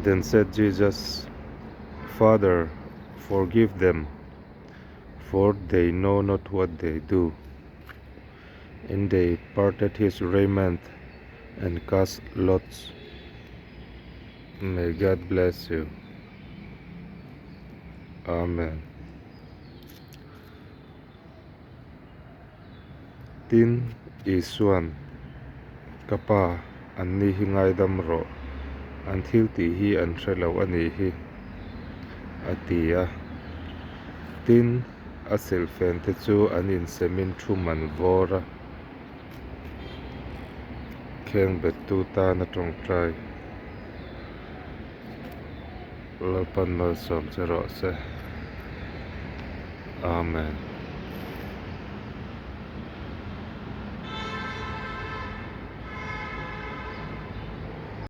Then said Jesus, Father, forgive them, for they know not what they do. And they parted his raiment and cast lots. May God bless you. Amen. Tin, Isuan, Ka Pa, anni hi ngaidam rawh, an thil tih hi an hre lo a nih hi, a ti a. Tin, a silhfen te chu an insemin thu man vawr a, khengbettu tan a tawngtai. Lalpan malsawm che rawh se. Amen.